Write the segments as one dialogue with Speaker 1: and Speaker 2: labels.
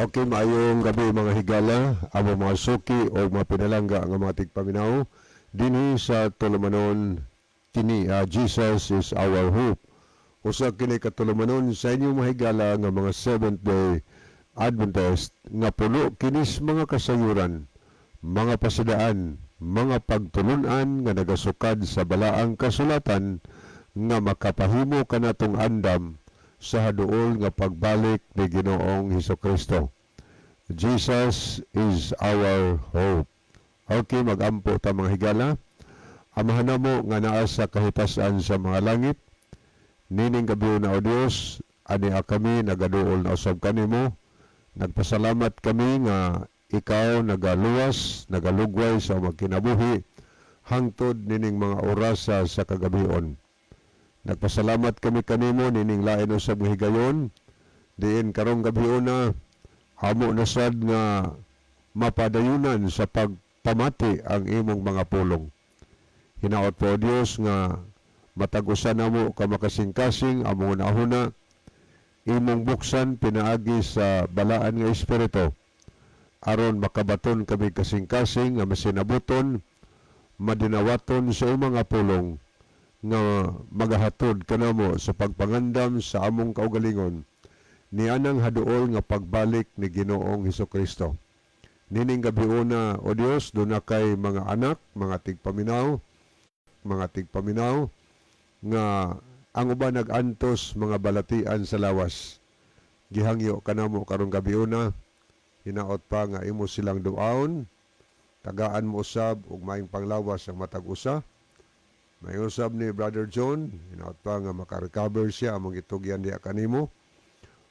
Speaker 1: Okay, maayong gabi, mga higala, among mga suki o mga pinalangga nga mga tigpaminaw dinhi sa tulumanon kini, Jesus is Our Hope. Usa kini ka tulumanon sa inyong mga higala nga mga Seventh Day Adventist nga puno kinis mga kasayuran, mga pasidaan, mga pagtulunan nga nagasukad sa balaang kasulatan nga makapahimo kanatong andam sa haduol nga pagbalik ni Ginoong Hesus Kristo. Jesus is our hope. Okay, magampo ta, mga higala. Amahan namo nga naa sa kahitasan sa mga langit, nining gabi na, O Dios, ani kami nagaduol na usab kanimo. Nagpasalamat kami nga ikaw nagaluwas, nagalugway sa among kinabuhi hangtod nining mga orasa sa kagabion. Nagpasalamat kami kanimo nining lain usab nga higayon diin karong gabiona amo na sad nga mapadayunan sa pagpamati ang imong mga pulong. Hinaot po, O Dios, nga matag usa namo ka makasingkasing among hunahuna imong buksan pinaagi sa balaan nga espiritu aron makabaton kami kasing-kasing nga masinabuton, madinawaton sa imong mga pulong nga magahatod kanamo sa pagpangandam sa among kaugalingon nianang haduol nga pagbalik ni Ginoong Hesus Kristo. Nining gabiuna, O Dios, duna kay mga anak, mga tigpaminaw nga ang uban nag-antos mga balatian sa lawas. Gihangyo kanamo karong gabiuna, hinaot pa nga imo silang duaon, tagaan mo usab og maayong panglawas ang matag usa. May usab ni Brother John, hinaot pa nga makarecover siya, among gitugyan diha kanimo.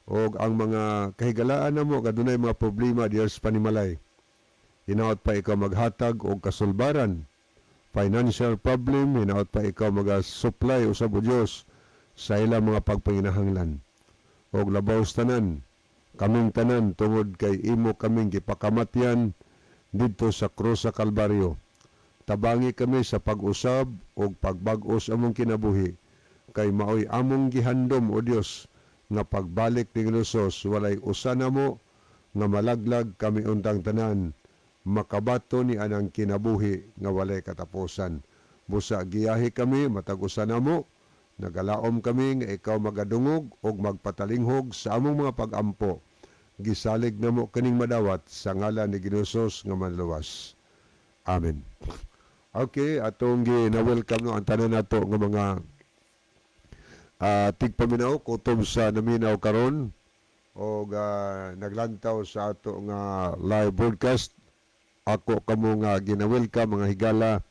Speaker 1: Og ang mga kahigalaan namo kadunay mga problema diha sa panimalay. Hinaot pa ikaw maghatag og kasulbaran. Financial problem, hinaot pa ikaw maga-supply usab, o Dios, sa ilang mga pagpanginahanglan. Og labaw sa tanan, kaming tanan, tungod kay imo kaming gipakamatyan didto sa krus sa Kalbaryo. Tabangi kami sa pag-usab o pagbag-os among kinabuhi kay maoy among gihandom, o Dios, nga pagbalik ni Hesus walay usa namo nga malaglag, kami untang tanan makabato ni anang kinabuhi nga walay katapusan. Busa giyahi kami matag usa namo. Nagalaom kami nga ikaw magadungog ug magpatalinghog sa among mga pagampo. Gisalig namo kining madawat sa ngalan ni Ginoo Jesus nga manluwas. Amen. Okay, atong gi na welcome no ang tanan nato nga mga tigpaminaw kutob sa naminaw karon og naglantaw sa ato nga live broadcast. Ako kamo nga gina-welcome, mga higala,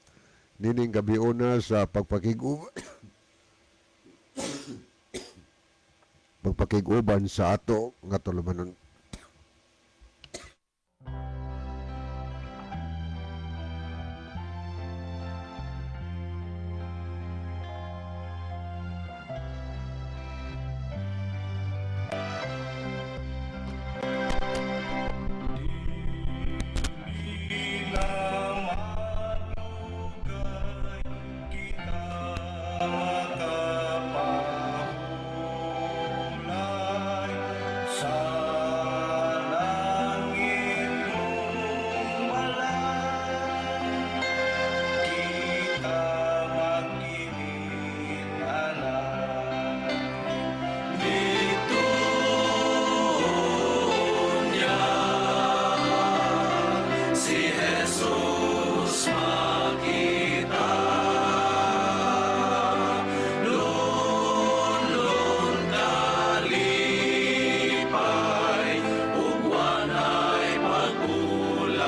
Speaker 1: nining gabiuna sa pagpakig-uban sa ato nga tulumanon.
Speaker 2: Di na madugay kita makapahulay sa langit mong balay kita magkilid-anay. Dito niya si Jesus makita, Lunlun kalipay ug wanay pagbulagay.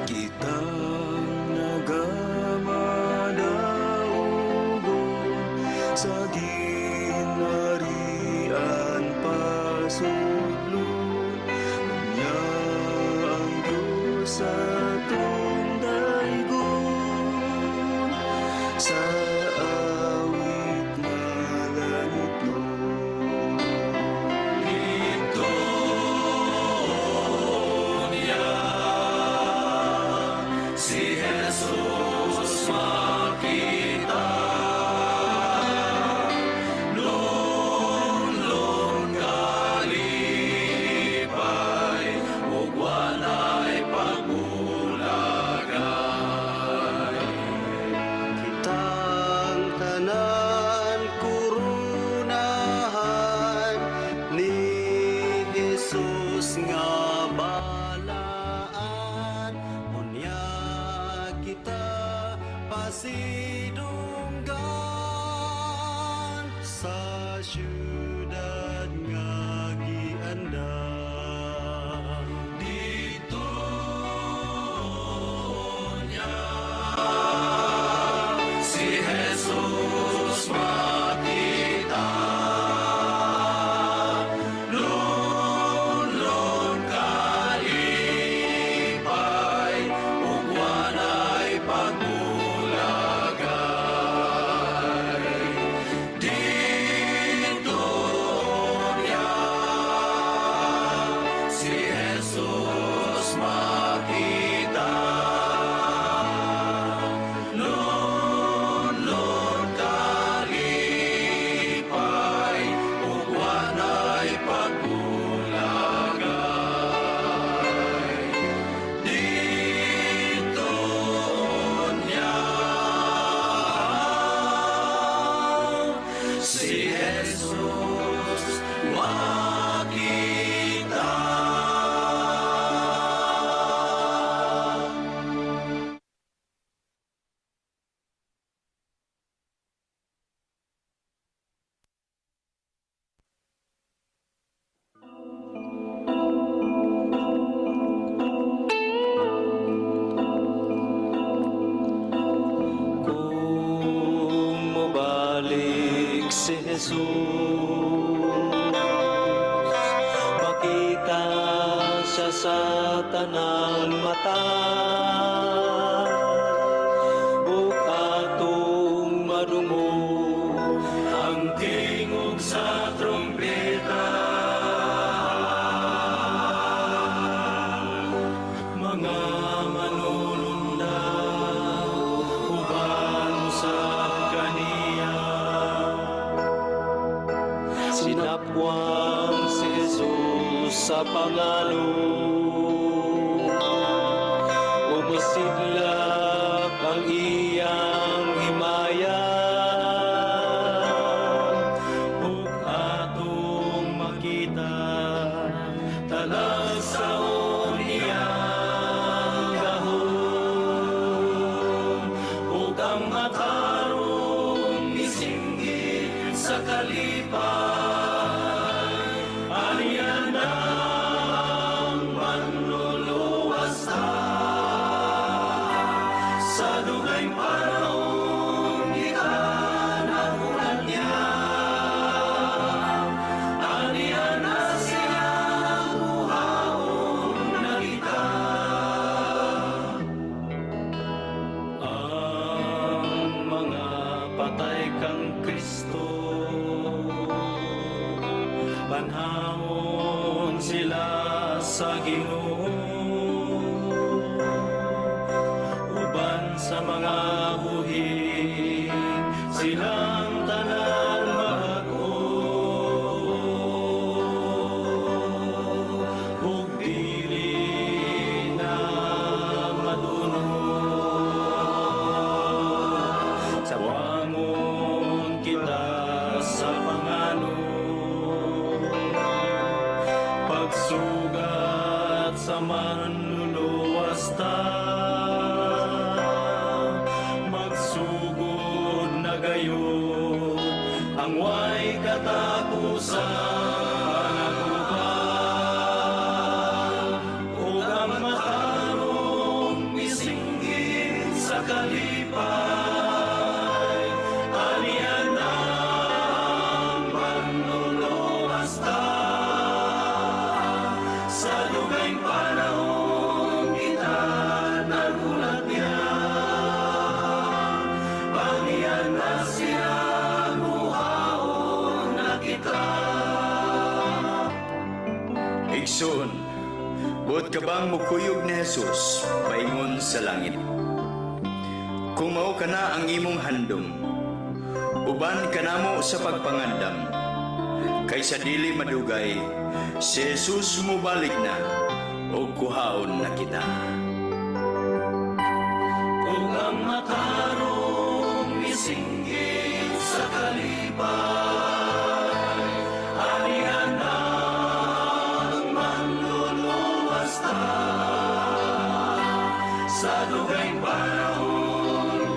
Speaker 3: Kitang nagamadaugon sa ginharian pasudlon niya ang Diyos atong daygon sa awit nga langitnon.
Speaker 2: Dito niya si Jesus makita, Lunlun.
Speaker 3: Pasidunggan sa syudad nga giandam.
Speaker 2: Didto niya si Jesus makita, Lunlon kalipay ug walay pagbulagay. Didto niya si Jesus makita, Lunlun kalipay ug walay pagbulagay. Didto niya si Jesus makita.
Speaker 3: Kung mobalik si Jesus, makita siya sa tanang mata ug atong madungog
Speaker 2: ang tingog sa trumpeta. Mga manulunda uban usab kaniya.
Speaker 3: Sinapwang si Jesus sa pangano ug mosidlak ang iyang himaya
Speaker 2: ug atong makita talagsaon iyang gahom ug ang matarong misinggit sa kalipay. Aniya na ang manluluwas ta sa dugay panahon gikan ang ulan niya. Aniya na siya kuhaon na kita.
Speaker 3: Ang mga patay kang Kristo, banhawon sila sa Ginoo uban sa mga buhi, silang tanan mag-o ug dili na madunot. Sawangon kita sa pangano pagsugat sa manluluwas ta. Magsugod na gayon ang way katapusan uban ug ang matarong misinggit sa kalipay.
Speaker 2: Aniya na ang manluluwas ta sa dugay panahon gikan ang hulat niya. Aniya na siya kuhaon na kita.
Speaker 4: Igsoon, buot ka bang mukuyog ni Jesus paingon sa langit? Kung mao kana ang imong handom, uban kanamo sa pagpangandam. Kay sa dili madugay, si Jesus mubalik na ug kuhaon na kita.
Speaker 2: Ug ang matarong misinggit sa kalipay. Aniya na ang manluluwas ta sa dugay panahon.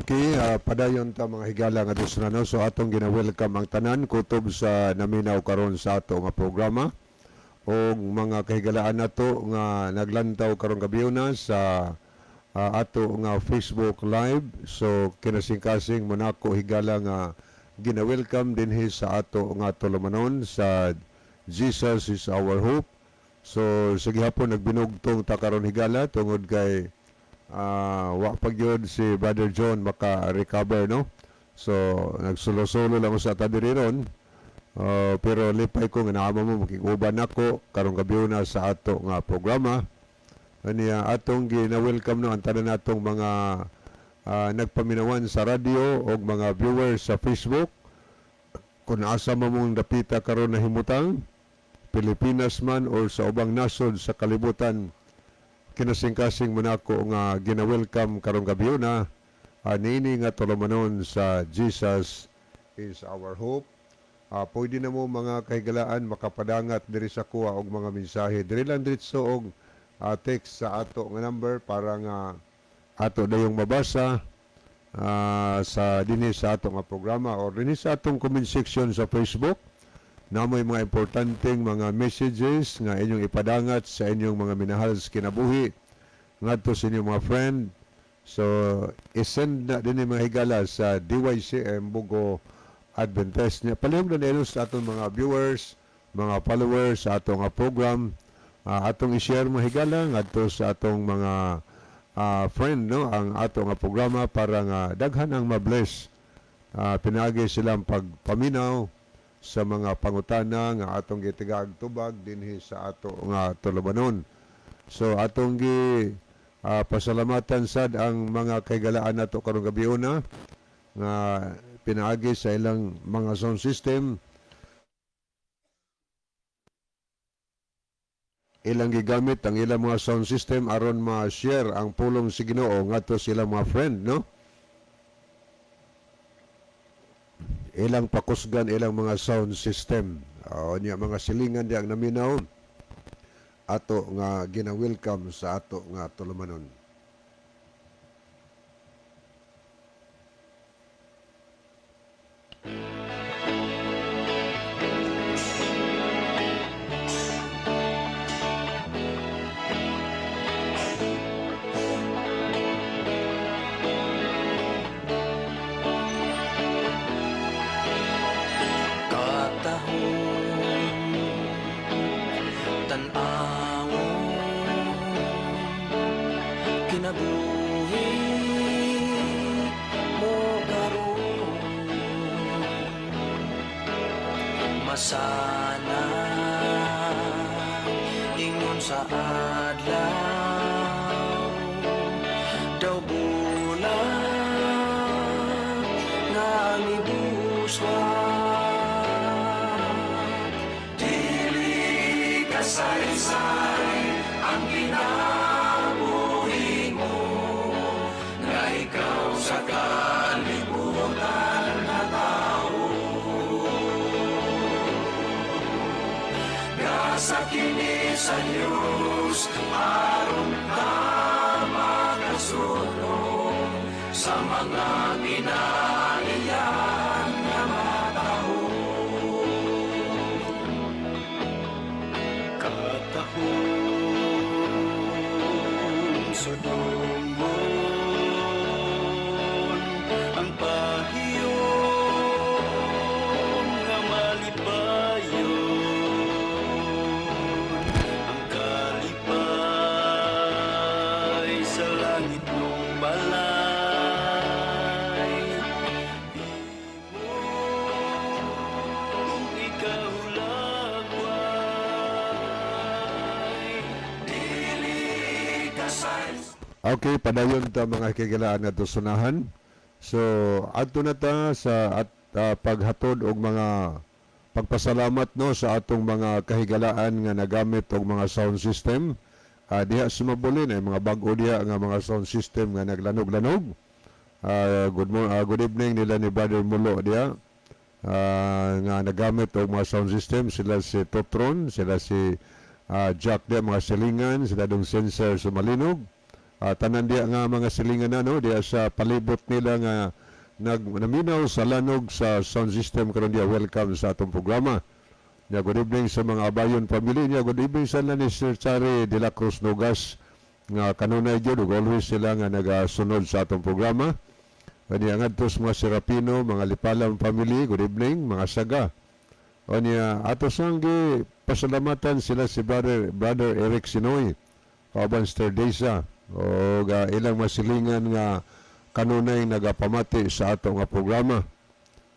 Speaker 1: Okay, padayon ta, mga higala nga no. So atong gina-welcome ang tanan kutob sa naminaw karon sa ato nga programa o mga kahigalaan nato nga naglantaw karong gabi na sa ato nga Facebook Live. So kinasingkasing mo nako, higala, nga gina-welcome dinhi sa ato nga tulumanon sa Jesus is Our Hope. So sa gihapon nagbinugtong ta karon, higala, tungod kay wa pa gyud si Brother John maka-recover, no. So nagsulo-sulo lang sa ta diri ron. Pero lipay ko nga naa mo makig-uban nako karong gabi na sa ato nga programa. Aniya atong gina-welcome, no, ang tanan natong mga nagpaminawan sa radyo o mga viewers sa Facebook. Kung asa man mong dapita karon na himutang, Pilipinas man or sa ubang nasod sa kalibutan, kinasingkasing mo nako nga gina-welcome karong gabi na niini nga tulumanon sa Jesus is Our Hope. Pwede na mo, mga kahigalaan, makapadangat diri sa kuha og mga mensahe. Diri lang diretso og text sa ato nga number para nga ato dayong mabasa sa dinhi sa ato nga programa or dinhi sa atong comment section sa Facebook. Namoy mga importanteng mga messages nga inyong ipadangat sa inyong mga minahal sa kinabuhi ngadto sa inyong mga friend. So isend na din mga higala sa DYCM Bogo Adventist niya. Palihog na nilo sa atong mga viewers, mga followers sa atong program. Atong i-share, mga higala, ngadto sa atong mga friend, no, ang atong nga programa para nga daghan ang mabless pinaagi silang pagpaminaw sa mga pangutana nga atong gitigaag tubag dinhi sa ato nga tulumanon. So atong gi pasalamatan sad ang mga kahigalaan nato karong gabi una nga pinaagi sa ilang mga sound system, ilang gigamit ang ilang mga sound system aron ma-share ang pulong sa Ginoo ngadto sa ilang mga friend, no, ilang pakusgan ilang mga sound system. O niya mga silingan di ang naminaw, ato nga gina-welcome sa ato nga tulumanon.
Speaker 2: Katahong tan-awon kinabuhi mo karon, masana ingon sa adlaw daw bulan nga mibuswat. Dili kasaysay ang kinabuhi mo nga ikaw sa kalibutan na tao. Gasa kini sa Diyos aron ta makasulong sa mga kinaiyan nga mataho.
Speaker 3: Katahong sudungon ang pahiyom nga malipayon ang kalipay sa langit ng balay imong ikahulagway.
Speaker 2: Dili kasay
Speaker 1: Okay, padayon ta, mga kahigalaan nga sunahan. So, adto na ta sa at paghatod og mga pagpasalamat, no, sa atong mga kahigalaan nga nagamit og mga sound system. Diha sa Mabulin ay mga bag-o diha nga mga sound system nga naglanog-lanog. Good evening nila ni Brother Mulo diha. Nga nagamit og mga sound system sila, si Totron, sila si Jack diha, mga silingan, sila dong sensor sa Malinog. Tanan diya nga mga silingan na, no, diya sa palibot nila nga nag naminaw sa lanog sa sound system karon diya, welcome sa atong programa. Nya good evening sa mga Abayon family niya. Good evening sa ni Sir Chari de la Cruz Nogas nga kanunay gyud ug always sila nga nagasunod sa atong programa. Kani ngadto sa mga Serapino, mga Lipalam family, good evening, mga Saga. O niya, ato sang gi pasalamatan sila si Brother Eric Sinoy, kauban Sister Desa, o ilang masilingan nga kanunay nagapamati sa ato nga programa.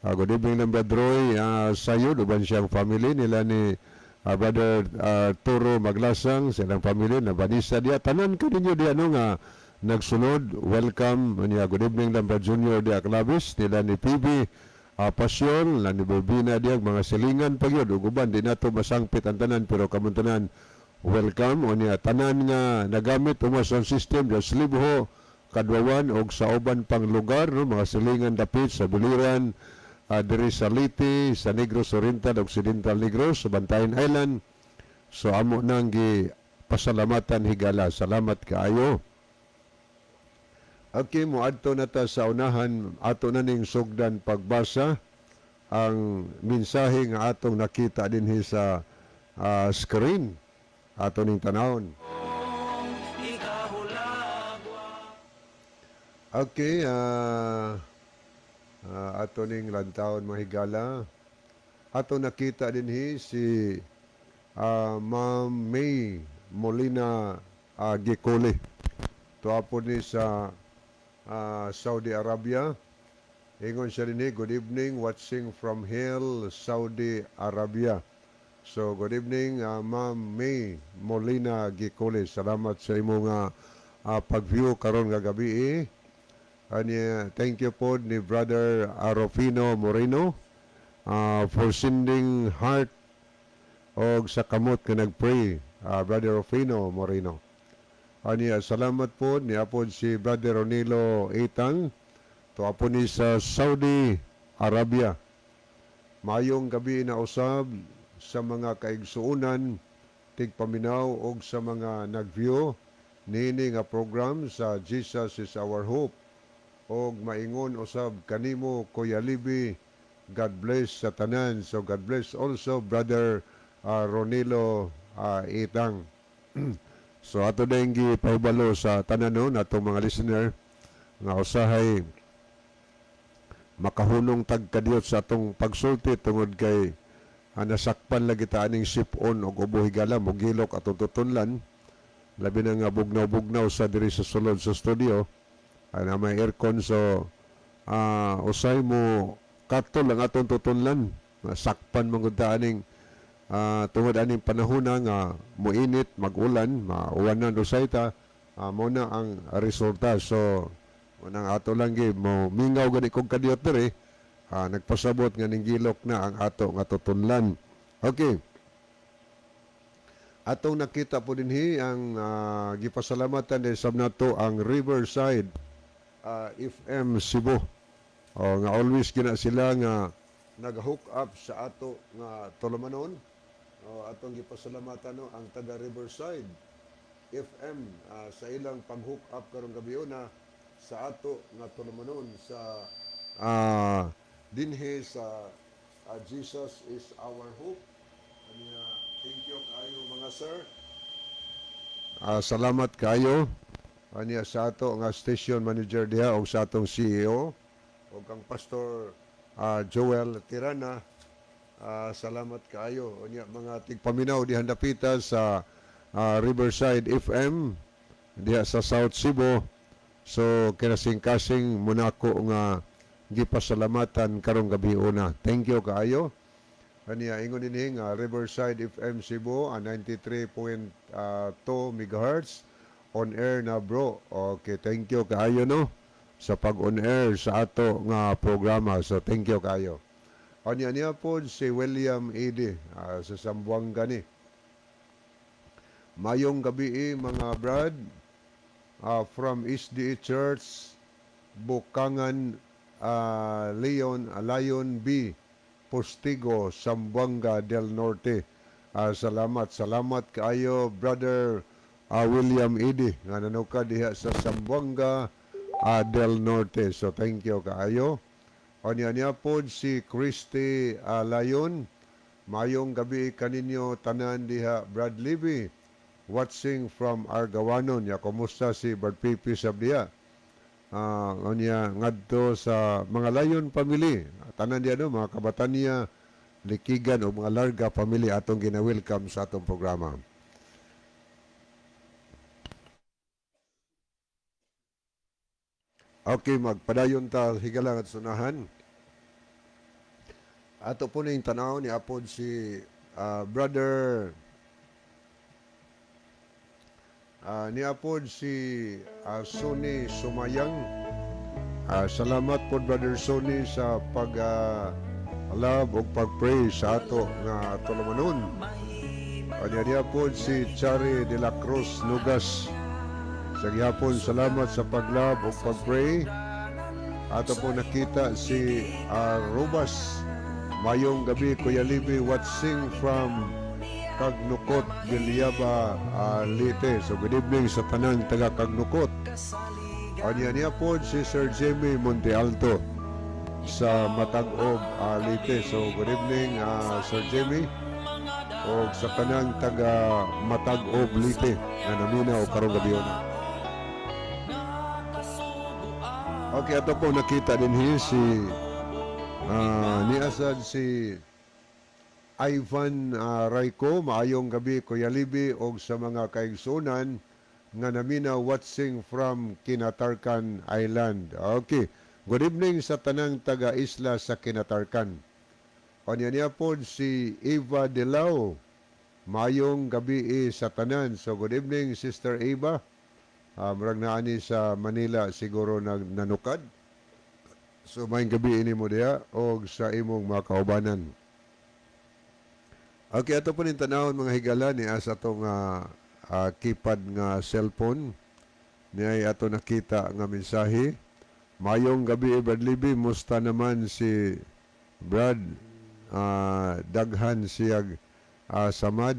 Speaker 1: Good evening ng Brother Roy Sayod, uban siyang family nila ni Brother Turo Maglasang, silang family na Vanessa diya. Tanan ko ninyo diya, no, nga nagsunod. Welcome. Niya, good evening lang Brother Junior diya Clavis, nila ni PB Pasyon, nila ni Bobina diya, mga silingan pa gyud. Ug uban, di nato masangpit ang tanan, pero kamong tanan, welcome. O niya, tanan nga nagamit uma sound system diya sa Libho, Kadwawan og sa uban pang lugar, no, mga silingan dapit sa Biliran, diri sa Leyte, sa Negros Oriental, Occidental Negros, sa Bantayan Island. So amo nang gi pasalamatan higala. Salamat kaayo. Okay, moadto na ta sa unahan, ato na ning sugdan pagbasa ang mensahe nga atong nakita dinhi sa screen. Ato ning tanawon.
Speaker 2: Ikahulagwa.
Speaker 1: Okay, ato ning lantawon, mga higala. Ato nakita dinhi si Ma'am May Molina Gicole. Tuwa po ni sa Saudi Arabia. Ingon siya dinhi, "Good evening, watching from Hail, Saudi Arabia." So, good evening, Ma'am May Molina Gicole. Salamat sa imong pag-view karon nga gabi eh. Ani, thank you po ni Brother Arofino Moreno for sending heart og sa kamot nga nagpray, Brother Rufino Moreno. Ani, salamat po ni apod si Brother Ronilo Itang to apo ni sa Saudi Arabia. "Mayong gabi na usab sa mga kaigsuonan tigpaminaw og sa mga nag-view niini nga program sa Jesus is Our Hope og maingon usab kanimo, Kuya Libi. God bless sa tanan." So God bless also, Brother Ronilo Itang. So ato na yung gipahibalo sa tanan, no, natong mga listener nga usahay makahunong tag kadiyot sa atong pagsulti tungod kay nasakpan lagi ta aning sip-on og ubo, higala, mogilok atong tutunlan, labi na nga bugnaw-bugnaw sa diri sa sulod sa studio ay na may aircon, so usay mo katol ang atong tutunlan, masakpan man gud ta aning tungod aning panahon na nga moinit, mag-ulan, mauwanan usay ta, mo na ang resulta. So unang ato lang gi mo mingaw gani kog kadiyot diri, nagpasabot nga ning gilok na ang ato nga tutunlan. Okay. Atong nakita po dinhi ang gipasalamatan din sab nato ang Riverside FM Cebu. O, nga always gina sila nga nag-hook up sa ato nga tulumanon. O, atong gipasalamatan, no, ang taga Riverside FM sa ilang pag-hook up karong gabi na sa ato nga tulumanon sa dinhi sa Jesus is Our Hope. Anya, thank you kaayo, mga sir. Salamat kayo. Anya sa ato nga station manager diha og sa atong CEO og kang Pastor Joel Tirana. Salamat kaayo. Unya mga tigpaminaw diha dapita sa Riverside FM diha sa South Cebu. So kinasing-kasing munako nga gipasalamatan karong gabi una. Thank you kaayo. Kaniya ingon dinhi nga Riverside FM Cebu, 93.2 megahertz, on air na, bro. Okay, thank you kaayo, no, sa pag on air sa ato nga programa. So thank you kaayo. Anya niya po si William Ede sa Zamboanga ni. "Mayong gabi eh, mga brad, from SDA Church Bukangan, Leon Lion B Postigo, Zamboanga del Norte." Salamat, salamat kaayo, Brother William Edi nga nanukad diha sa Zamboanga del Norte. So thank you kaayo. Unya niya pod si Christy Layon. Mayong gabi kaninyo tanan diha, Brad Libby. Watching from Argawanon. Ya, kumusta si Brad Pipi sa diha? Unya ngadto sa mga Layon family. Tanan diha, no, mga kabatanya, Likigan o mga Larga family, atong gina-welcome sa atong programa. Okay, magpadayon ta, higala, at sunahan. Ato po ning tanaw ni apod si brother ni apod si Sonny Sumayang. Salamat po, Brother Sonny, sa pag love ug pag-pray sa ato nga tulumanon. Anya niya po si Chari de la Cruz Nugas. Sa gihapon, salamat sa pag-love ug pag-pray. Ato po nakita si Rubas. Mayong gabi, Kuya Libby, watching from Kagnukot, Villaba, Leyte. So good evening sa tanang taga Kagnukot. Anya niya po si Sir Jimmy Montealto sa Matag-ob, Leyte. So good evening, Sir Jimmy, o sa tanang taga Matag-ob, Leyte na naminaw karong gabi na. Okay, ato po nakita din hi si niasad si Ivan Rayco. Maayong gabi, Kuya Libi, og sa mga kaigsunan nga namina, watching from Kinatarkan Island. Okay. Good evening sa tanang taga-isla sa Kinatarkan. Kanya niya po si Eva Delao. Mayong gabi eh sa tanan. So good evening, Sister Eva. Murag naani sa Manila siguro nag nanukad. So maayong gabi ini mo diha og sa imong mga kaubanan. Okay, ato po ning tanawon, mga higala, ni sa atong keypad nga cellphone. Niay ato nakita nga mensahe. Mayong gabi, Brad Libby, musta naman si Brad? Daghan siya samad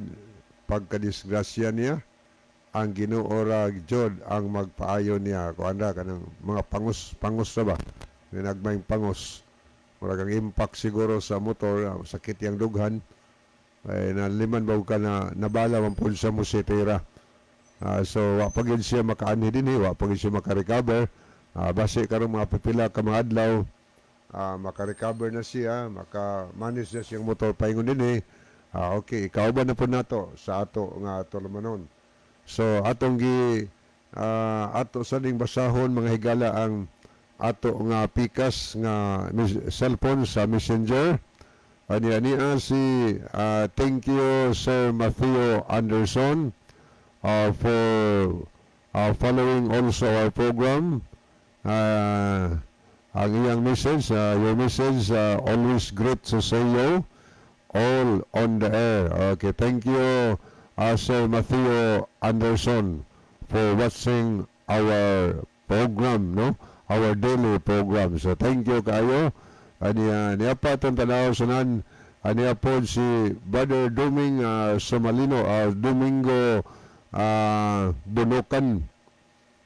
Speaker 1: pagkadisgrasya niya. Ang Ginoo ra jud ang magpaayo niya. Kuan ra kanang mga pangos pangos ra ba? May nagmayng pangos. Murag ang impact siguro sa motor, sakit yang dughan. Ay naliman ba ka na nabala man pud sa musetera. So wa pa gyud siya makaanhi dinhi, wa pa gyud siya makarecover. Base karong mga pipila ka mga adlaw, makarecover na siya, maka-manage na siyang motor paingon dinhi. Okay, ikaw ba na po nato sa ato nga tulumanon. So atong gi ato sa ning basahon, mga higala, ang ato nga pikas nga cellphone sa Messenger. Ani niya si thank you, Sir Matthew Anderson, for following also our program. Ang iyang message, your message, always great to see you all on the air. Okay, thank you, Sir Matthew Anderson, for watching our program, no? Our daily program. So thank you kayo. Ani niya pa itong tanaw sunan. Ani po si Brother Duming Somalino, Domingo Dunukan.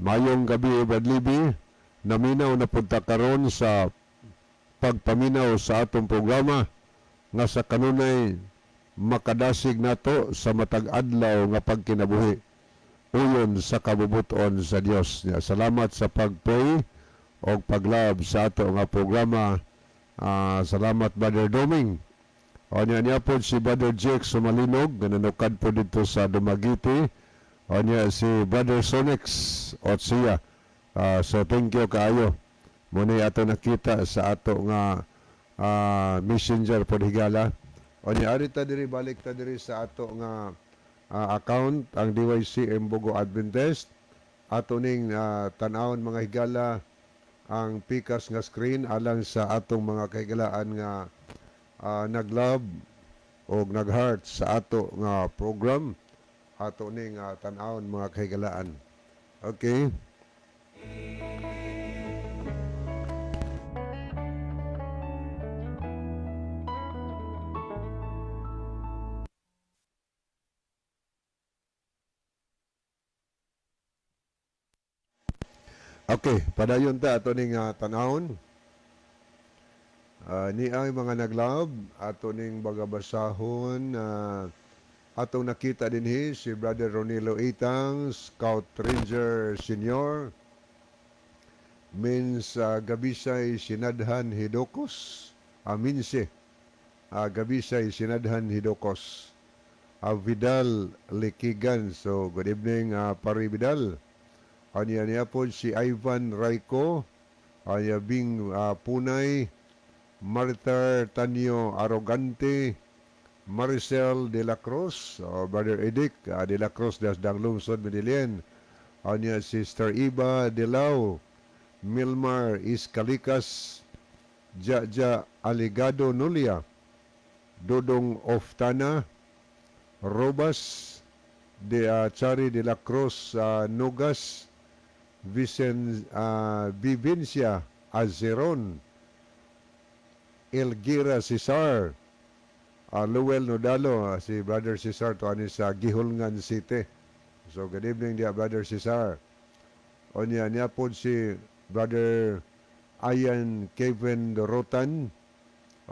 Speaker 1: Mayong gabi, Brad Libby. Naminaw na punta karon sa pagpaminaw sa atong programa nga sa kanunay makadasig nato sa matag adlaw nga pagkinabuhi uyon sa kabubuton sa Dios. Nya, salamat sa pag-pray o pag-love sa ato nga programa. Salamat, Brother Doming. O niya niya po si Brother Jake Sumalinog nga nanukad po dito sa Dumaguete. O niya si Brother Sonix Otsia. So thank you kaayo. Muna ato nakita sa ato nga messenger po, higala. O niya ari ta diri, balik ta diri sa ato nga account, ang DYC Bogo Adventist. Ato ning tan-awon, mga higala, ang pikas nga screen alang sa atong mga kahigalaan nga nag-love o nag-heart sa ato nga program. Ato ning tan-awon, mga kahigalaan. Okay. Okay, padayon ta ato ning tanawon. Ni ang mga nag-love ato ning bagabasahon, atong nakita dinhi si Brother Ronilo Itang, Scout Ranger Senior, Mins Gabisay Sinadhan Hidokos, Minse Gabisay Sinadhan Hidokos, Vidal Likigan. So good evening, Pare Vidal. Anya niya po si Ivan Rayco, anya Bing Punay, Martha Tanyo Arrogante, Maricel de la Cruz, Brother Edic de la Cruz das Dang Lungsod, Medellin. Anya Sister Iba de Lao, Milmar Iskalikas, Jaja Aligado Nulia, Dodong Oftana, Robas de Chari de la Cruz Nogas, Vicen Vivencia Azeron, Elgira Cesar, Luel Nodalo, si Brother Cesar to ani sa Guihulngan City. So good evening dia, Brother Cesar. Onya niya po si Brother Ian Kevin Dorotan.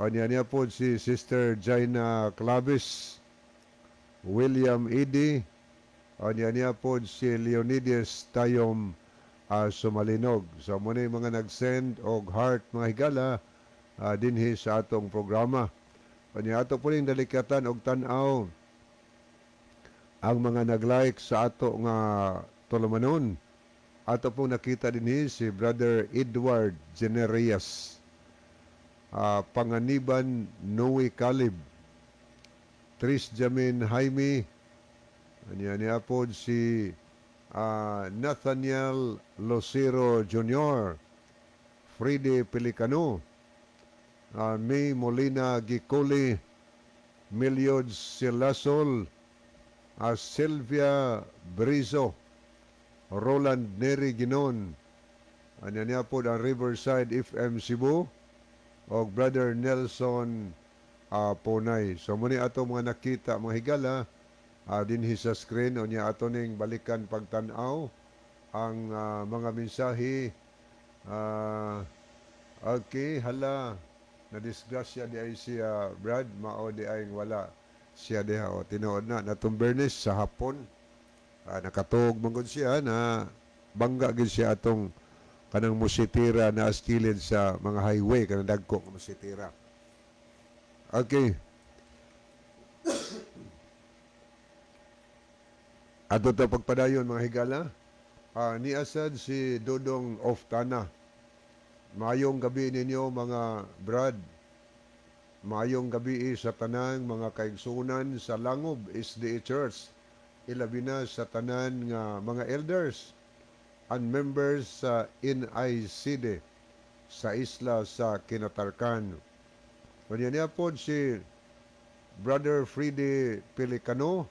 Speaker 1: Onya niya po si Sister Jaina Clavis, William Edi. Onya niya po si Leonidas Tayom Sumalinog. So mao yung mga nag-send og heart, mga higala, dinhi sa atong programa. Onya ato po ning dalikatan og tan-aw ang mga nag-like sa ato nga tulumanon. Ato pong nakita dinhi si Brother Edward Generias. Panganiban Noe Calib. Tris Jamin Jaime. Anya niya po si Nathaniel Lucero Jr. Freddy Pelicano. May Molina Gicoli. Meliod Silasol. Sylvia Brizo. Roland Neri Ginon. Anya niya po ang Riverside FM Cebu og Brother Nelson Ponay. So mao ni ato mga nakita, mga higala, dinhi sa screen. Unya ato ning balikan pagtan-aw ang mga mensahe. Okay, hala, na disgrasya di ay si Brad, mao di ay wala siya diha. O tinuod na natumbernis sa hapon. Nakatuog man gud siya na bangga gid siya atong kanang musitira na askilid sa mga highway, kanang dagko nga musitira. Okay. Ato ta pagpadayon, mga higala. Niasad si Dodong Oftana. Maayong gabi ninyo, mga brad. Maayong gabi sa tanang mga kaigsunan sa Langob SDA Church. Ilabi na sa tanan nga mga elders and members sa NICD sa isla sa Kinatarkan. Kanya niya po si Brother Freddie Pelicano.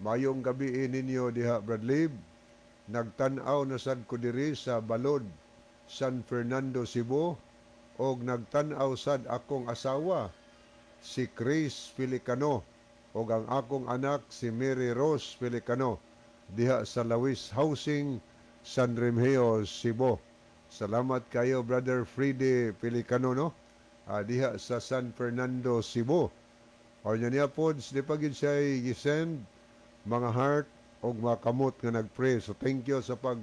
Speaker 1: Mayong gabi ninyo diha, Brad Lib. Nagtan-aw na sad ko diri sa Balod, San Fernando, Cebu og nagtan-aw sad akong asawa si Chris Pelicano og ang akong anak si Mary Rose Pelicano diha sa Lawis Housing, San Remigio, Cebu. Salamat kayo, Brother Freddie Pelicano, no? Diha sa San Fernando, Cebu. O niya niya po, di pa gid siya gisend mga heart og mga kamot nga nagpray. So thank you sa pag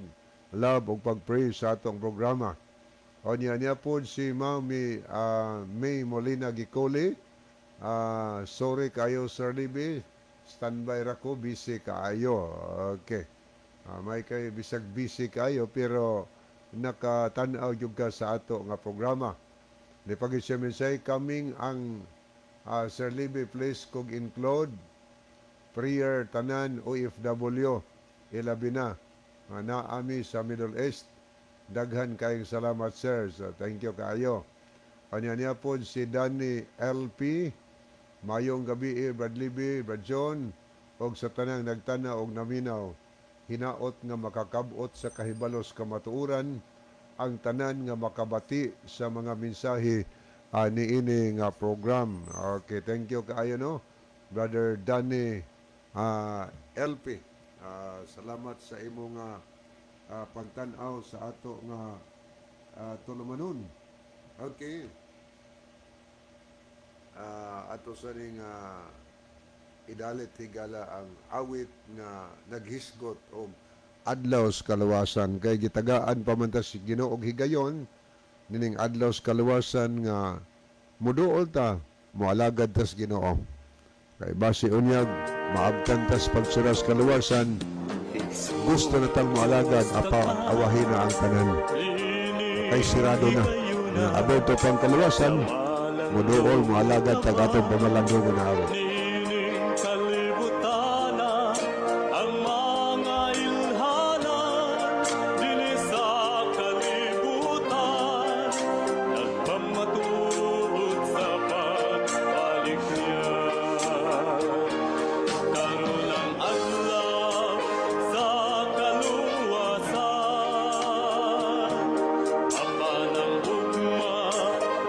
Speaker 1: love og pag-pray sa atong programa. O niya niya po si Mami May Molina Gicoli. Sorry kayo, Sir Libby. Standby ra ko, busy kaayo. Okay. May kay bisag busy kayo pero nakatan-aw gyud ka sa ato nga programa. Di pa gyud siya mensahe coming ang Sir Libby, please kog include prayer tanan OFW, ilabi na nga naami sa Middle East. Daghan kayong salamat, sir. So, thank you kaayo. Kanya niya po si Danny LP. Mayong gabi, Brad Libby, Brad John, og sa tanang nagtana og naminaw. Hinaot nga makakabot sa kahibalos kamatuoran ang tanan nga makabati sa mga mensahe niini nga program. Okay, thank you kaayo, no. Brother Danny LP. Salamat sa imong pagtan-aw sa ato nga tulumanon. Okay. Ato sa ning idalit, higala, ang awit nga naghisgot og adlaw sa kaluwasan kay gitagaan pa man ta si Ginoo og higayon nining adlaw sa kaluwasan nga muduol ta, moalagad ta sa Ginoo kay basi unyag maabtan ta sa pagsira sa kaluwasan. Gusto na tang moalagad apa awahin na ang tanan kay sirado na na aberto pang kaluwasan. Muduol, moalagad ta atong pamalandungan na awit.
Speaker 3: Nining kalibutana ang mga ilhanan dinhi sa kalibutan nagpamatuod sa pagbalik niya. Karon ang adlaw sa kaluwasan, apan ang ugma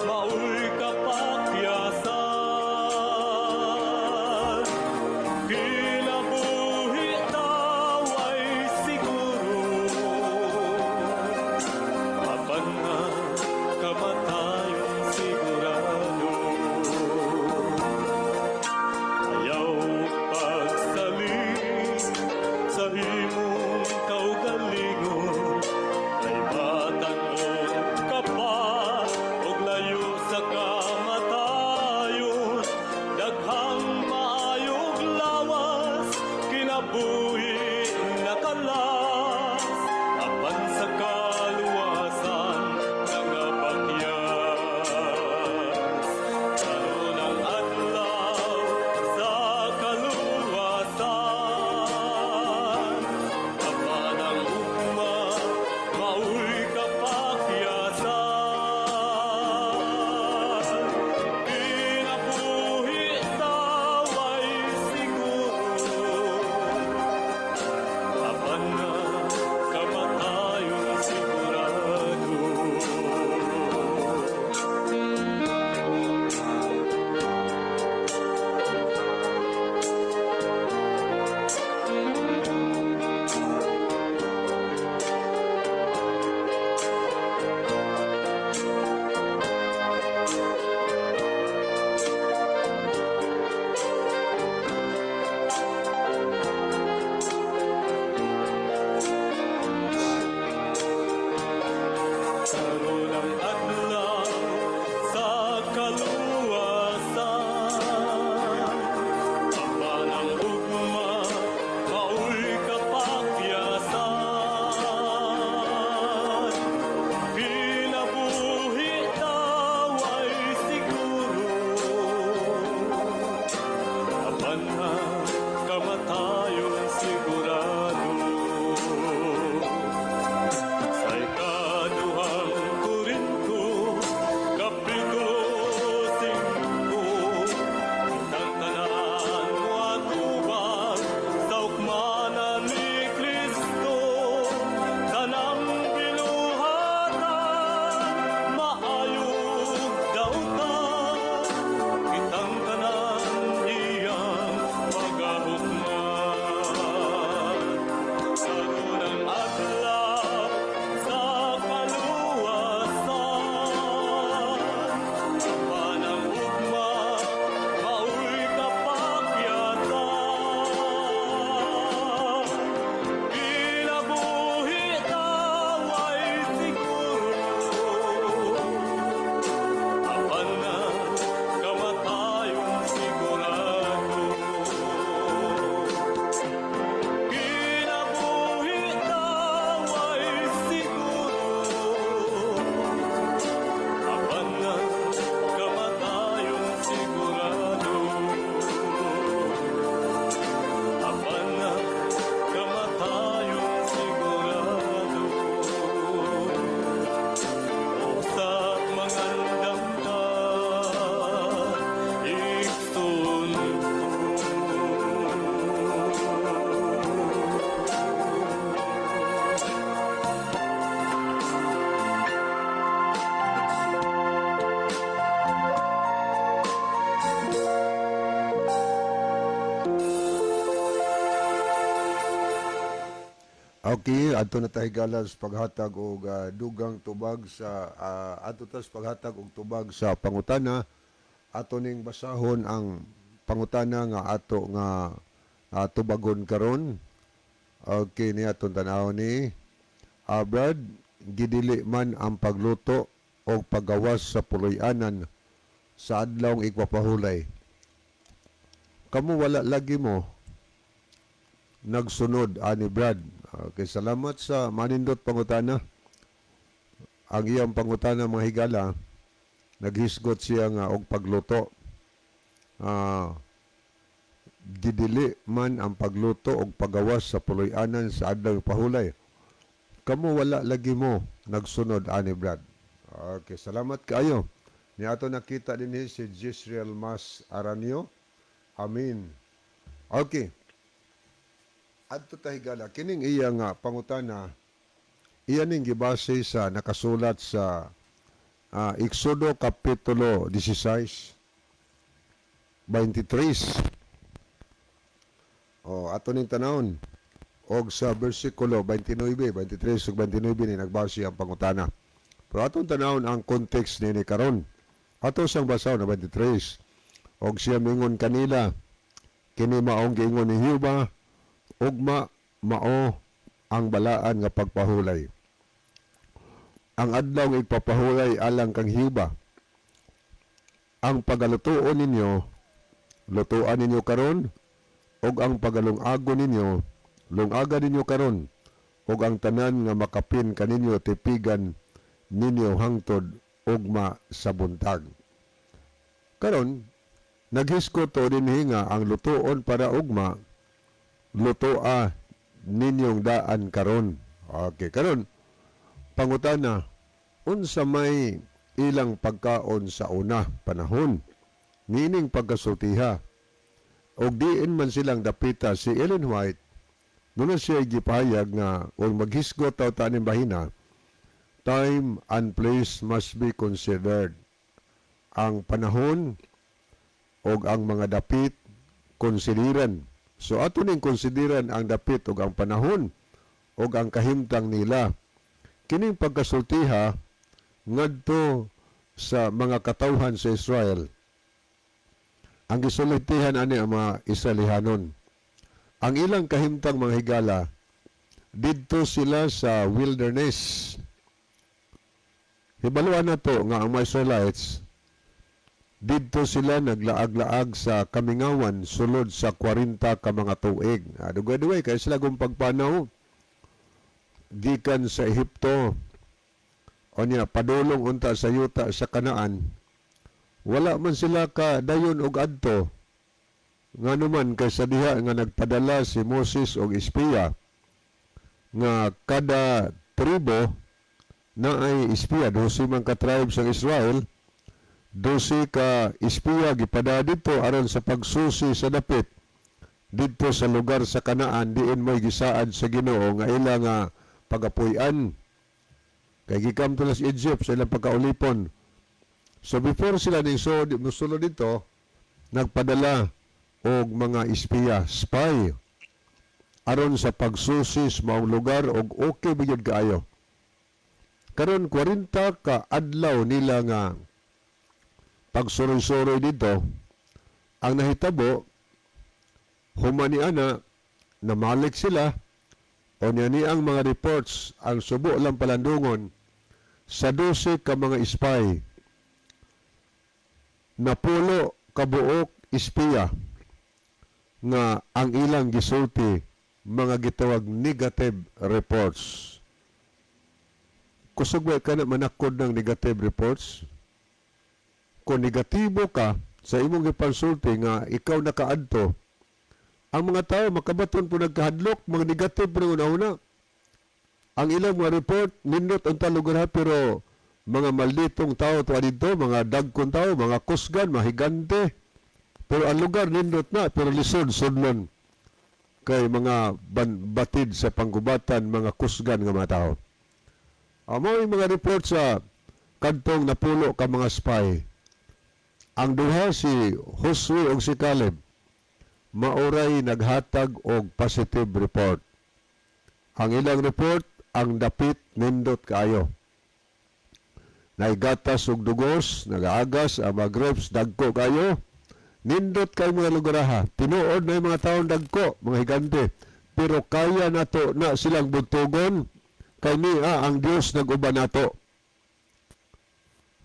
Speaker 3: maoy kapakyasan. Kinabuhi daw ay siguro, apan nga kamatayon sigurado. Ayaw pagsalig sa imong kaugalingon kay batan-on ka pa og layo sa kamatayon. Daghang maayog lawas, kinabuhi nakalas, apan sa kaluwasan nangapakyas. Karon ang adlaw sa kaluwasan, apan ang ugma maoy kapakyasan. Kinabuhi daw ay siguro, apan nga kamatayon sigurado. Karon ang adlaw sa kaluwasan, apan ang ugma maoy kapakyasan. Kinabuhi daw ay siguro, apan nga kamatayon sigurado. Sa ikaduhang Korinto, Kapitulo 5, kitang tanan moatubang sa hukmanan ni Kristo. Tanang binuhatan, maayog dautan, kitang tanan iyang.
Speaker 1: Okay, adto na tayo, higala, sa paghatag og dugang tubag sa adto ta sa paghatag og tubag sa pangutana. Ato ning basahon ang pangutana nga ato nga tubagon karon. Okay, ni atong tan-awon ni Brad, gidili man ang pagluto o paggawas sa puloy-anan sa adlawng igpapahulay. Kamo wala lagi mo nagsunod ani Brad. Okay, salamat sa manindot pangutana. Ang iyang pangutana, mga higala, naghisgot siya nga og pagluto. Gidili man ang pagluto og pagawas sa puloy-anan sa adlaw pahulay. Kamo wala lagi mo nagsunod ani Brad. Okay, salamat kaayo. Ni ato nakita din si Jisrael Mas Aranio. Amin. Okay. Adto ta, higala, kining iya nga pangutana, iya ning gibase sa nakasulat sa Exodo kapitulo 16 23. O ato ning tanawon og sa bersikulo 29, 23 ug 29 ni nagbase ang pangutana. Pero atong tanawon ang context nini karon. Ato sang basahon na 23. Og siya mingon kanila, "Kini maong giingon ni Jehova, ugma mao ang balaan nga pagpahulay. Ang adlaw nga igpapahulay alang kang Jehova. Ang pagalutuon ninyo, lutuan ninyo karon, ug ang pagalungagon ninyo, lungaga ninyo karon, ug ang tanan nga makapin kaninyo tipigan ninyo hangtod ugma sa buntag." Karon, naghisgot to dinhi nga ang lutuon para ugma, lutoa ninyong daan karon. Okay, karon pangutana, unsa may ilang pagkaon sa una panahon niining pagkasultiha og diin man silang dapita? Si Ellen White nuna siya gipahayag nga kung maghisgot taw taning bahina, time and place must be considered. Ang panahon og ang mga dapit konsideran. So ato ning konsideran ang dapit ug ang panahon ug ang kahimtang nila. Kining pagkasultiha ngadto sa mga katawhan sa Israel. Ang gisultihan ani ang mga Israelihanon. Ang ilang kahimtang, mga higala, didto sila sa wilderness. Hibaluan na to nga ang mga Israelites didto sila naglaag-laag sa kamingawan sulod sa 40 ka mga tuig. Dugay-dugay kay sila kung pagpanaw gikan sa Ehipto. Onya padulong unta sa yuta sa Kanaan. Wala man sila ka dayon og adto. Ngano man kay sa diha nga nagpadala si Moses og espiya nga kada tribo na ay espiya, 12 man ka tribes ang Israel, 12 ka espiya gipada dito aron sa pagsusi sa dapit didto sa lugar sa Kanaan diin mo'y gisaad sa Ginoo nga ila nga pagapuy-an kay gikan to sa Egypt sa ilang pagkaulipon. So before sila ning so musulod dito, nagpadala og mga espiya, spy, aron sa pagsusi sa maong lugar og okay ba gyud kaayo. Karon 40 ka adlaw nila nga pagsuroy-suroy dito, ang nahitabo, human ni ana, namalik sila, o niya ni ang mga reports, ang subo lang palandungon, sa 12 ka mga spy, 10 kabuok espiya nga ang ilang gisulti mga gitawag negative reports. Kusog ba ka na manakod ng negative reports? Kung negatibo ka sa imong gipansulti nga ikaw nakaadto, ang mga tao makabaton po nagkahadlok, mga negative po ng una-una. Ang ilang mga report, nindot ang lugar ha, pero mga malditong tao to dito, mga dagkong tao, mga kusgan, mga higante. Pero ang lugar nindot na, pero lisod sudlon kay mga batid sa panggubatan, mga kusgan nga mga tao. Amo yung mga report sa kadtong 10 ka mga spy. Ang duha, si Josue ug si Caleb, maoray naghatag og positive report. Ang ilang report, ang dapit nindot kaayo. Naigatas og dugos, nagaagas ang mga grapes, dagko kayo. Nindot kay mga lugaraha. Tinuod na yung mga taon dagko, mga higante. Pero kaya nato na silang buntugon kay niya ang Dios nag-uban nato.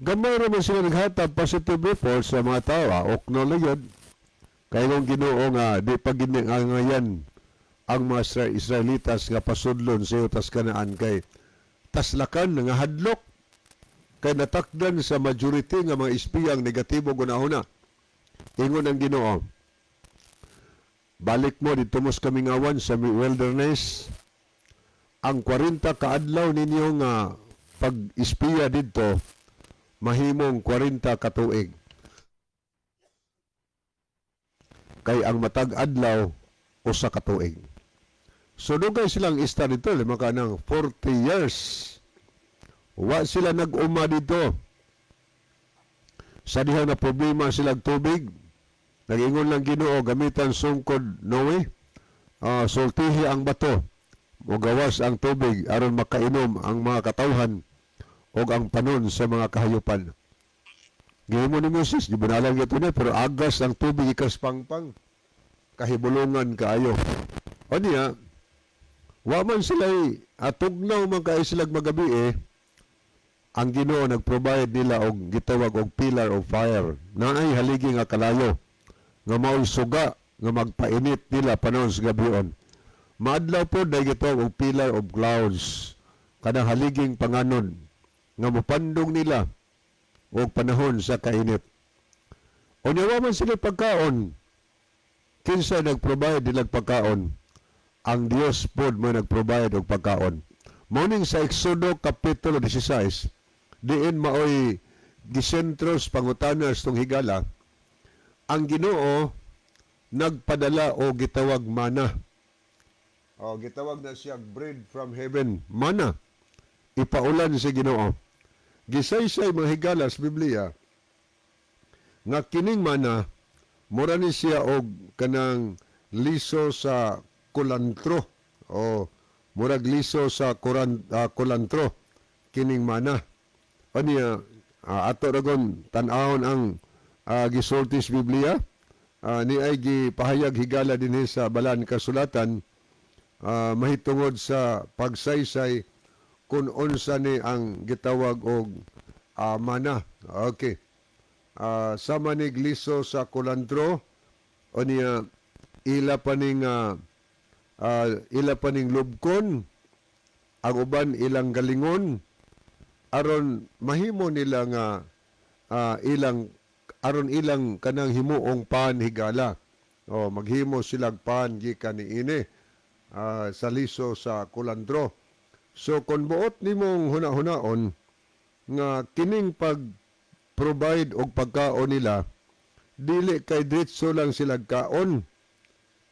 Speaker 1: Gamay ra man sila naghatag positive report sa mga tao, okno na yun. Kay kung Ginoo nga di pa gini ngayan ang mga Israelitas nga pasudlon sa tas Kanaan kay taslakan nga hadlok kay natakdan sa majority nga mga espiyang negatibo gunahuna. Ingon ang Ginoo, "Balik mo didto mo sa kamingawan, sa wilderness. Ang 40 kaadlaw ninyo nga pag-espiya didto mahimong 40 katuig. Kay ang matag adlaw usa ka tuig." So dugay silang istar dito, lima ka ng 40 years. Wa sila nag-uma dito. Sa diha na problema silang tubig, nag-ingon lang Ginoo, gamitan sungkod Noe, sultihi ang bato, mogawas ang tubig aron makainom ang mga katawhan o ang panon sa mga kahayupan. Gihimo ni Moses, gibunalan gyud niya, pero agas ang tubig ikas pangpang. Kahibulungan kaayo. O niya, wa man sila atugnaw man kaayo silag magabi eh, ang Ginoo nag-provide nila og gitawag og pillar of fire. Naay haligi nga kalayo nga maoy suga nga magpainit nila panahon sa gabion. Maadlaw po dahil gitawag og pillar of clouds, kanang haliging panganod nga mopandong nila og panahon sa kainit. O niya man sila pagkaon, kinsa nag-provide nilang pagkaon? Ang Dios pod mo nag-provide og pagkaon. Morning sa Exodo Kapitulo 16, diin maoy gisentro sa pangutana sa tong higala, ang Ginoo nagpadala o gitawag mana. O gitawag na siya bread from heaven, mana. Ipaulan si Ginoo. Gisaysay, mga higala, sa Biblia nga kining mana mura ni siya og kanang liso sa kulantro o murag liso sa kulantro kining mana. Aniya ato ragon tan-awon ang gisulti sa Biblia ni ay gipahayag, higala, dinhi sa balaan kasulatan mahitungod sa pagsaysay kung unsa ni ang gitawag og mana. Okay. Sama ni liso sa kulantro o niya ila pa ning lubkon ang uban ilang galingon aron mahimo nila nga ilang aron ilang kanang himuong pan, higala. O maghimo silang pan gikan niini sa liso sa kulantro. So kung buot nimong huna-hunaon nga kining pag provide og pagkaon nila, dili kay diretso lang sila kaon,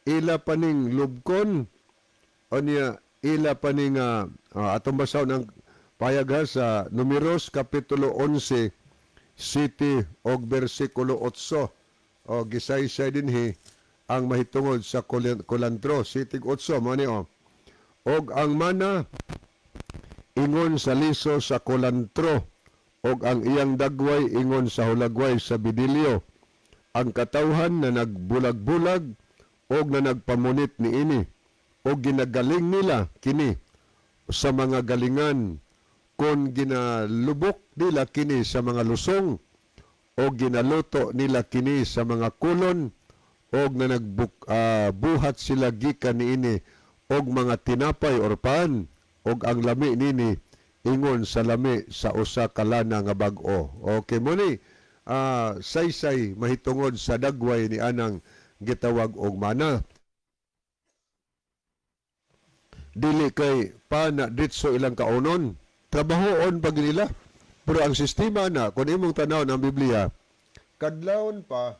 Speaker 1: ila pa ning lubkon. O niya ila pa ning atong basahon ang payag ha sa Numeros Kapitulo 11 7 og bersikulo 8. O gisaysay dinhi ang mahitungod sa kulantro. 7 8 mo ni o. "Og ang mana ingon sa liso sa kulantro og ang iyang dagway ingon sa hulagway sa bidilyo. Ang katawhan na nagbulag-bulag og na nagpamunit niini og ginagaling nila kini sa mga galingan kon ginalubok nila kini sa mga lusong o ginaluto nila kini sa mga kulon og na buhat sila gikan niini og mga tinapay or pan og ang lami nini ingon sa lami sa usa ka lana nga bag-o." Okay mo ni saysay mahitungod sa dagway ni anang gitawag og mana. Dili kay pana ditso ilang kaunon. Trabahoon pag nila. Pero ang sistema na, kung imong tanaw ng Biblia, kadlawon pa,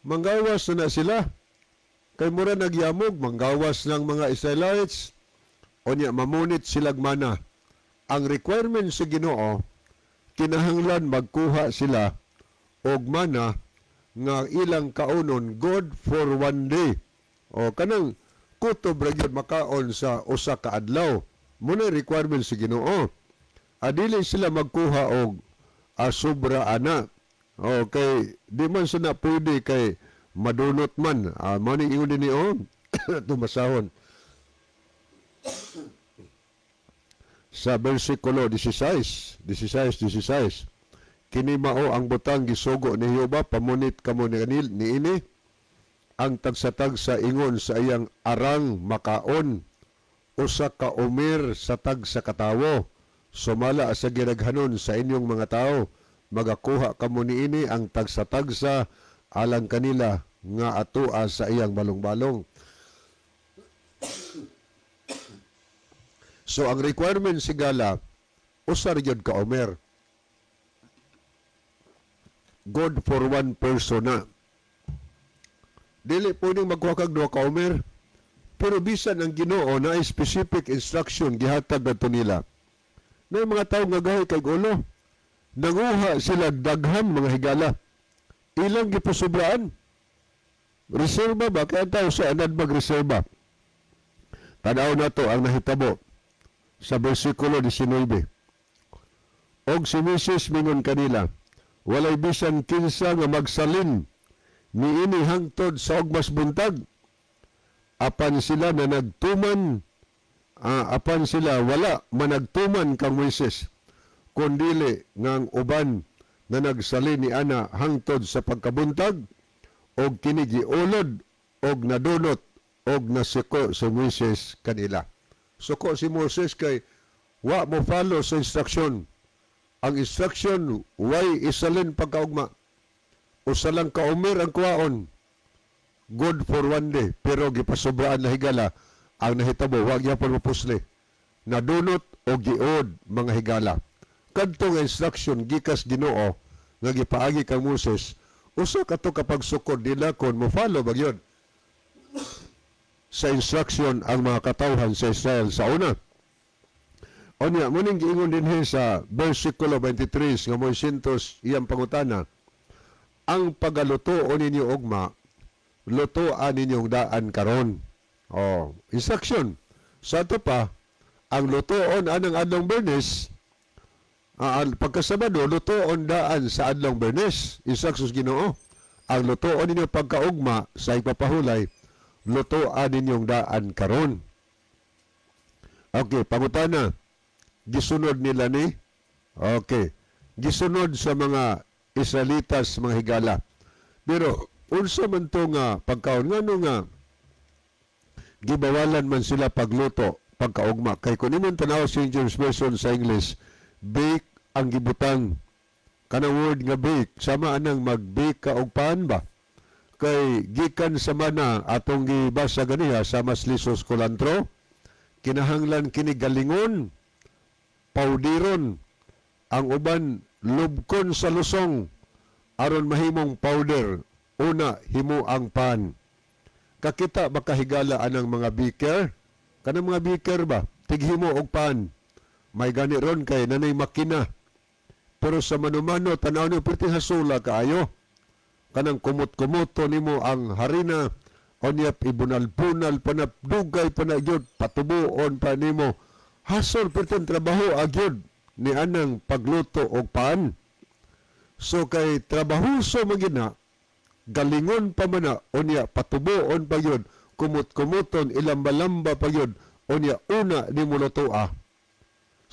Speaker 1: manggawas na na sila. Kay mura nagyamog, manggawas ng mga Israelites, o niya, mamunit silag mana. Ang requirement sa Ginoo, kinahanglan magkuha sila og mana nga ilang kaunon good for one day. O kanang Kutob ra gyud makaon sa usa ka adlaw. Muna requirement sa Ginoo. Adili sila magkuha og sobra ana. Okay, di man sila pwede kay madunot man. Mao ni ingon dinhi oh. Tumasahon. Sa versikulo 16, 16, 16. Kini mao ang butang gisugo ni Jehova, pamunit kamo ni niini ang tagsa-tagsa ingon sa iyang arang makaon usa ka omer sa tagsa katawo sumala sa ginaghanon sa inyong mga tao. Magakuha kamo niini ang tagsa-tagsa alang kanila nga atoa sa iyang balong-balong. So ang requirement sigala usa ra gyud ka omer. Good for one person na. Dili pwedeng magkuha kag duha ka omer. Pero bisan ang Ginoo na specific instruction gihatag adto nila. Na mga tao nga gahi kay ulo. Nanguha sila daghan, mga higala. Ilang gipusobraan. Reserba ba? Kaya tao sa anad magreserba. Tanaw na to ang nahitabo sa versikulo 19. Og si Moses mingon kanila, walay bisan kinsa nga magsalin niini hangtod sa ugmas buntag. Apan sila na nagtuman, apan sila wala managtuman kang Moises, kundili ngang uban na nagsalin ni ana hangtod sa pagkabuntag, og kini giulod og nadunot og nasiko si Moises kanila. Suko si Moses kay wa mo follow sa instruction. Ang instruction, way isalin pagkaugma. Usa lang ka omer ang kuwaon. Good for one day. Pero gipasobraan na, higala, ang nahitabo, wa gyapon mapusli. Nadunot o giod, mga higala. Kadtong instruction gikas Ginoo nga gipaagi kang Moses, usa kato kapag sukod nila kon mo follow ba gyud sa instruction ang mga katawhan sa Israel sa una. Onya, muning giingon dinhi sa versikulo 23 nga moisintos iyang pangutana, ang pagaluto ninyo ugma, lutoan ninyong daan karon. Oh, instruction. Sa ato pa, ang lutoon anang adlong Bernes, pagkasabado, lutoon daan sa adlong Bernes. Instructions Ginoo. Ang lutoon ninyo pagkaugma sa ipapahulay, lutoan ninyong daan karon. Okay, pangutana. Gisunod nila ni? Okay. Gisunod sa mga Israelitas, mga higala. Pero unsa man to nga pagkaon, ngano nga gibawalan man sila pagluto pagkaugma? Kay kung imong tanaw sa James Version sa English, bake ang gibutang. Kanang word nga bake, sama anang mag-bake ka og pan ba? Kay gikan sa mana atong gibasa ganiha sa mas lisos kulantro, kinahanglan kini galingon, powderon, ang uban lubkon sa lusong aron mahimong powder, una himo ang pan. Kakita ba kahigala anang mga baker? Kanang mga baker ba, tighimo og pan? May gani ron kay nanay makina, pero sa manumano, tanaw niyo, perti hasula kaayo. Kanang kumot-kumoto nimo ang harina, unya ibunal-bunal pa na, dugay pa na gyud, patubuon pa nimo. Hasol perti ang trabaho agyod ni anang pagluto og pan. So kay trabahuso man gyud na, galingon pa man na, unya patubuon pa gyud, kumot-kumoton, ilamba-lamba pa gyud, unya una nimo lutoa.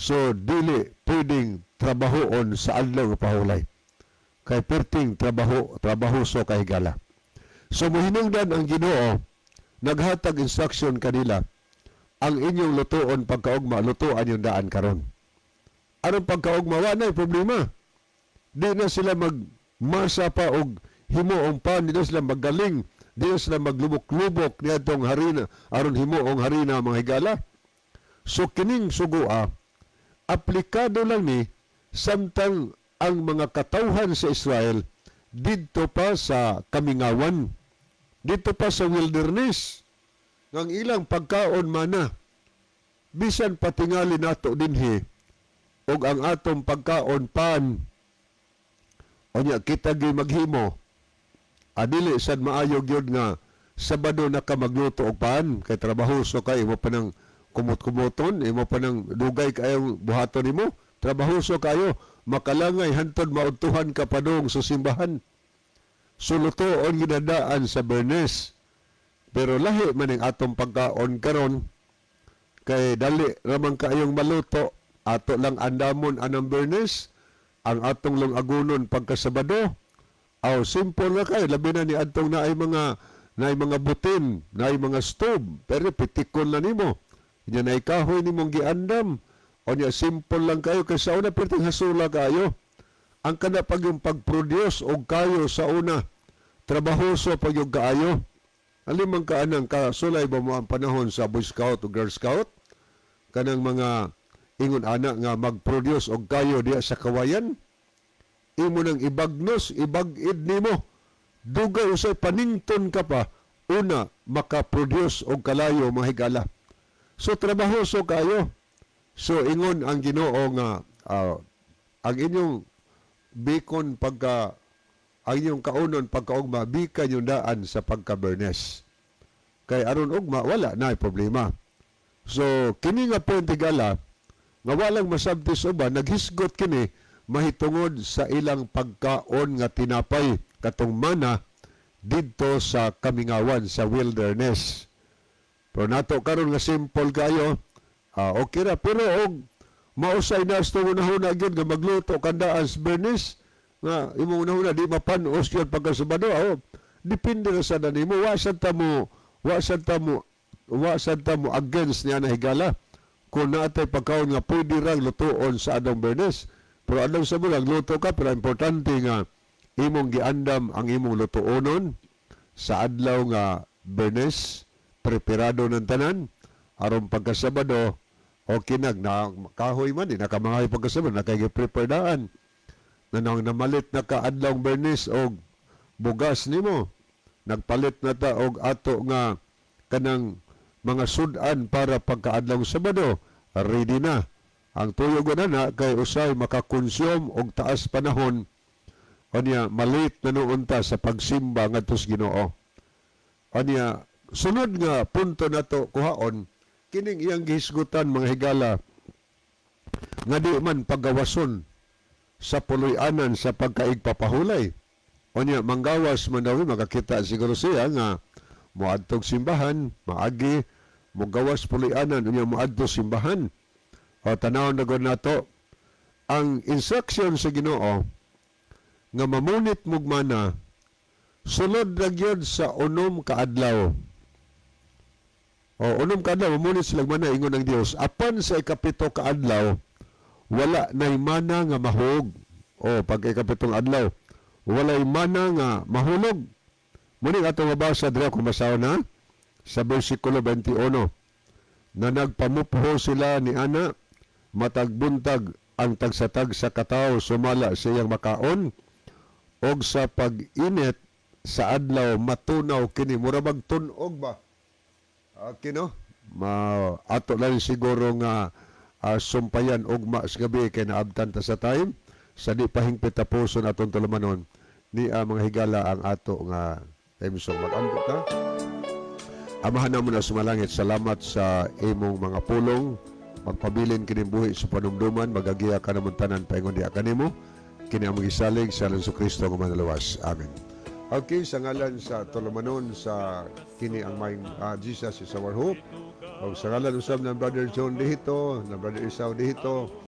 Speaker 1: So dili pwedeng trabahoon sa adlaw nga pahulay. Kay perting trabaho, trabahoso kahigala. So mohinungdan ang Ginoo, naghatag instruction kanila, ang inyong lutoon pagkaugma, lutoan yung daan karon. Anong pagkaugma, wa na problema. Di na sila magmasa pa og himuong pan, di na sila magaling, di na sila maglubok-lubok niadtong harina aron himuong harina, mga higala. So kining sugua, aplikado lang ni samtang ang mga katawhan sa Israel didto pa sa kamingawan, didto pa sa wilderness, ngang ilang pagkaon mana. Bisan patingali nato dinhi og ang atong pagkaon pan, unya kita gyud maghimo, adili sad maayo gyud nga Sabado na ka magluto og pan kay trabahoso ka, imo pa nang kumot-kumoton, imo pa nang dugay kayong buhaton nimo, trabahoso kayo, makalangay hantod maudtuhan ka padung sa simbahan. So lutoon ginadaan sa Bernes. Pero lahi man ang atong pagkaon karon kay dali ramang kaayong maluto, ato lang andamon anang Bernes, ang atong lang agunon pagkasabado. Aw, simple na kay, labi na ni adtong naay mga butin, naay mga stove, pero pitikon na nimo. Nya naay kahoy nimong giandam. O nya simple lang kayo kay sa una perting hasula kayo. Ang kana pag yung pag-produce og kayo sa una, trabahoso pag yung kaayo. Alimang kaanang kasulay ba mo ang panahon sa Boy Scout o Girl Scout? Kanang mga ingon ana nga mag-produce og kayo diya sa kawayan? Imo nang ibagnos, ibag-id nimo. Dugay usay panington ka pa, una maka-produce og kalayo, mga higala. So trabahoso kayo. So ingon ang Ginoo nga ang inyong bikon pagka ang inyong kaunon pagkaugma, bikan yung daan sa pagka-Bernes. Kay aron ugma wala na problema. So kini nga point, higala, nga walang masabti sa uban, naghisgot kini mahitungod sa ilang pagkaon nga tinapay, katong mana, didto sa kamingawan, sa wilderness. Pero nato karon nga simple kayo, okay ra, pero og mausay na sa hunahuna gyud nga magluto kandaan sa Bernes nga imong hunahuna di mapanos gyud pagka Sabado, oh, depende ra sa nimo. Wa sad ta mo against niya na, higala, kung naatay pagkaon nga pwede rang lutuon sa adong Bernes. Pero adong sa bulag luto ka, pero importante nga imong giandam ang imong lutuonon sa adlaw nga Bernes, preparado ng tanan aron pagkasabado okay nag na kahoy man di nakamangahoy pagkasabado, nakay prepare daan na nang namalit na ka adlaw Bernes og bugas nimo, nagpalit na ta og ato nga kanang mga sudan para pagkaadlaw Sabado ready na. Ang tuyo na na kay usay makakonsume og taas panahon, unya malate na noon ta sa pagsimba ngadto sa Ginoo. Unya sunod nga punto nato kuhaon kining iyang gihisgutan, mga higala, nga di man paggawason sa puloy-anan sa pagkaigpapahulay. Unya manggawas man daw, makakita siguro siya nga moadtog simbahan, maagi mogawas puloy-anan, unya moadto simbahan. O tanaw na gud nato ang instruction sa Ginoo nga mamunit mog mana sulod ra gyud sa 6 ka adlaw. O 6 ka adlaw mamunit sila mana, ingon ang Dios. Apan sa 7 ka adlaw wala nay mana nga mahog. O pag 7ng adlaw walay mana nga mahulog. Muni ato mabasa dira kung masaw na sa versikulo 21 na nagpamupho sila ni ana matag buntag ang tagsa-tagsa ka tawo sumala sa iyang makaon og sa pag-init sa adlaw matunaw kini, mura magtun-og ba. Okay, no, ma ato lang siguro nga sumpayan ugma sa gabi kay naabtan ta sa time sa di pa hingpit tapuson atong tulumanon ni mga higala ang ato nga time. So mag-ampo ta. Amahan namo na sumalangit, salamat sa imong mga pulong. Magpabilin kining buhi sa panumduman, magagiya ka namon tanan paingon diha kanimo. Kini ang magisalig sa ngalan Kristo nga manalawas. Amen. Okay, sa ngalan sa tulumanon sa kini ang may Jesus is Our Hope. O sa ngalan usab ng Brother John dihito, ng Brother Isao dihito.